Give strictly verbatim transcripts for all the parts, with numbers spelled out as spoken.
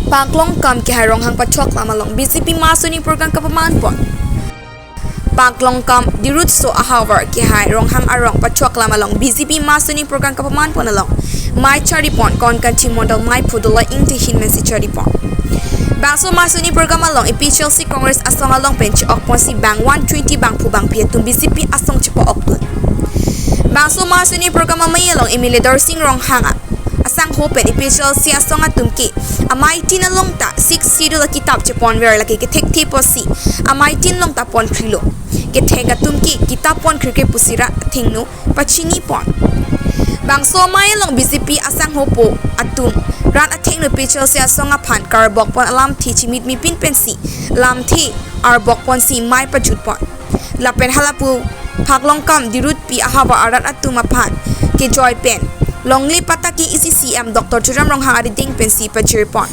Paklongkam Kehai Ronghang pachoklam along B J P mass joining program kapaman pon. Paklongkam Dirutso ahavar Kehai Ronghang arong pachoklam along B J P mass joining program kapaman pon along mei chari pon, Konkanthi Mondol Meiphu Dola Ingti ahin pensi chari pon. Bangso mass joining program along A P H L C Congress asong along pen chok ponsi bang one twenty bangphu bangphi atum B J P asong chepa-ok dun. Bangso mass joining program amei along M L A Dorsing Ronghang asangho pen A P H L C asong atum ke amei tin along ta Sixth Schedule akitap cheponver, lake kethekthe pusi amei tin along ta ponkri lo. Kethek atum ke kitap ponkri ke pusi rat athengno pachini pon. Bangso amei along B J P asangho po atum rat athengno A P H L C asong aphan karbok pon alamthe chimit mipin pensi lamthe arbok ponsi mei pajut pon. Lapen halapu Paklongkam Dirutpi ahavar arat atum aphan kejoi pen longle patta ke isi C E M Doctor Tuliram Ronghang arideng pensi pajir pon.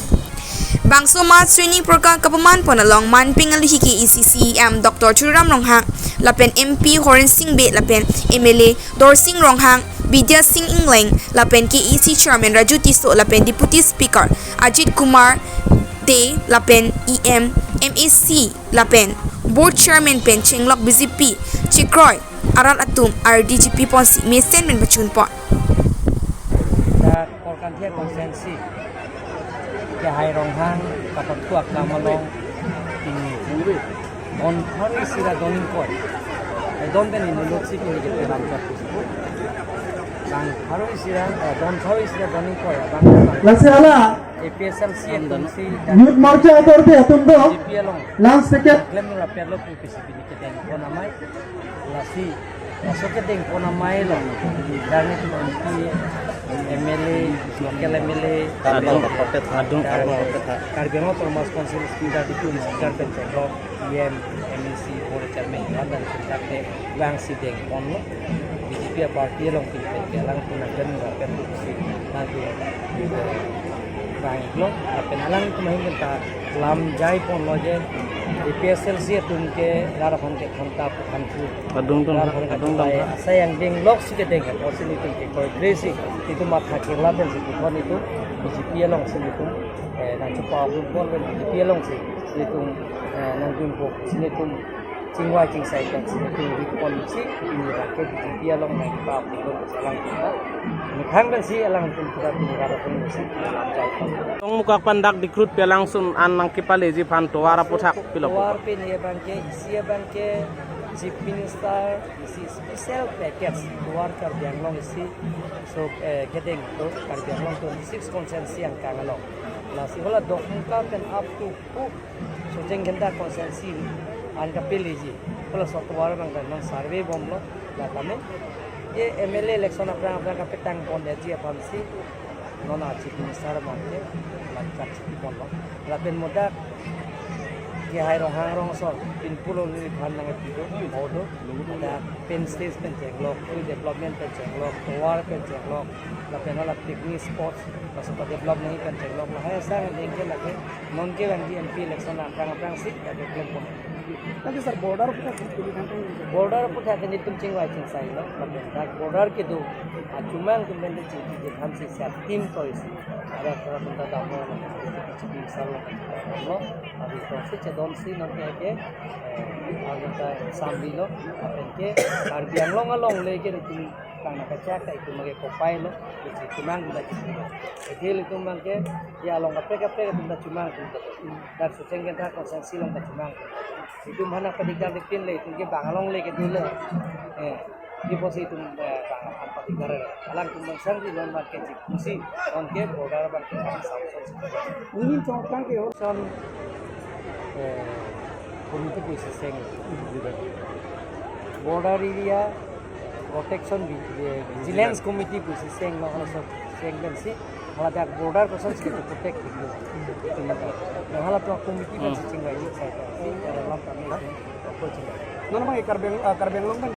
Bangso mass joining program kapaman pon along manpeng aluhi ke isi C E M Doctor Tuliram Ronghang lapen M P Horen Sing Bey lapen M L A Dorsing Ronghang, Bidya Sing Engleng lapen K A A C Chairman Raju Tisso lapen Deputy Speaker Ajit Kumar Dey lapen E M, M A C lapen Board Chairman pen chenglok B J P chekroi arat atum R D G P ponsi mesen pen pachun pon. Dak Korkanthi constituency Kehai Ronghang kapathuak kam along pini don pharo isi ra don ingkoi. Eh, don den inuluk si pini ke teram jat. Bang pharo isi ra, eh, don pharo isi ra don ingkoi, bang. Lasi hala A P H L C atum si Youth Morcha akorte atum do B J P along last ticket. Klem ra perlo pu pisi pini kedeng pon amei. Lasi, laso kedeng pon amei along, darni M P, M L A, local M L A, adung, adung, adung. Karbi Anglong Autonomous Council speaker, deputy speaker pen chenglok, E M, M A C, board chairman, wan dan pintak te, vangsi deng ponlo. B J P party along pin pen ke alangtum nangken ra pen si nangtum vanglo, lapen alangtum ahin pen ta lam jai ponlo je, A P H L C atum ke rat aphan ke thanta puthan thu. Adung dong, rat aphan ke adung dong. Asai angdeng lok si kedeng apotsi nelitum ke koi dresi, nelitum matha kirla pensi puthot nelitum B J P alongsi nelitum, eh, nangchepa-ok pon pen B J P alongsi nelitum, eh, nangdun po si nelitum chingvai chingsai pensi nelitum rit ponsi pini ra ke B J P along nangchepa-ok pon salang kita. Methang pensi alangtum kita pini ra pon si lam jai pon. Tongmukak pen dak Dikhrutpi alangsun an nangkepaleji aphan tovar aputhak pilo. Tovar pini abang ke, isi abang ke Chief Minister isi special package tovar Karbi Anglong isi, so, eh, kedeng do Karbi Anglong twenty-six constituency angkang along. Lasi hala Dokmoka pen up to, uh, Socheng Dhenta constituency an kapeleji. Hala so tovar abang kan non survey bomlo, la kami. Je M L A election aphrang aphrang kapetang ponji aphansi non a Chief Minister abang ke langchak chiti ponlo. Lapen mo dak Kehai Ronghang rongson pin pulo liphan nangpido, mo do. Dak pen stage pen chenglok, hui development pen chenglok, tovar pen chenglok, lapen hala picnic spots, laso pa develop nangji pen chenglok, lahai asai angdeng ke lake non kevangji M P election aphrang aphrangsi lake klem pon. Lake sir, border aputhak, border aputhak ke nelitum chingvai chingsailo, lapen dak border kedo achomang atum pen chingki je thansi sir team toisi, ada kora kunta damo, chingki salo, alo, abi tosi chedonsi nonke ke, eh, agota sambilo, lapen ke Karbi Anglong alongle ke nelitum kang nangkachak ta itum ke kopai lo, isi chomang atum ta chomang. Ede ilitum abang ke, ya along kaprek kaprek atum ta chomang atum ta. Dak Socheng Dhenta constituency along ta chomang. Itum aphan patikdar dipin le, itum ke bang alongle kedo le. Eh, di pusi itum, eh, bang aphan patikdar le. Alangtum abang sangri non abang ke chik pusi, non ke border abang ke kang samson. Nini tong kang ke ho. Son, eh, committee pusi seng. Border area protection vi-, eh, vigilance committee pusi seng lo, hala so seng pensi, hala dak border kosonsi protect kipi. Hala to committee pensi chingvai, sai pensi, hala lam kami, ko chingvai. Non abang Karbi Ang-, ah, Karbi Anglong pen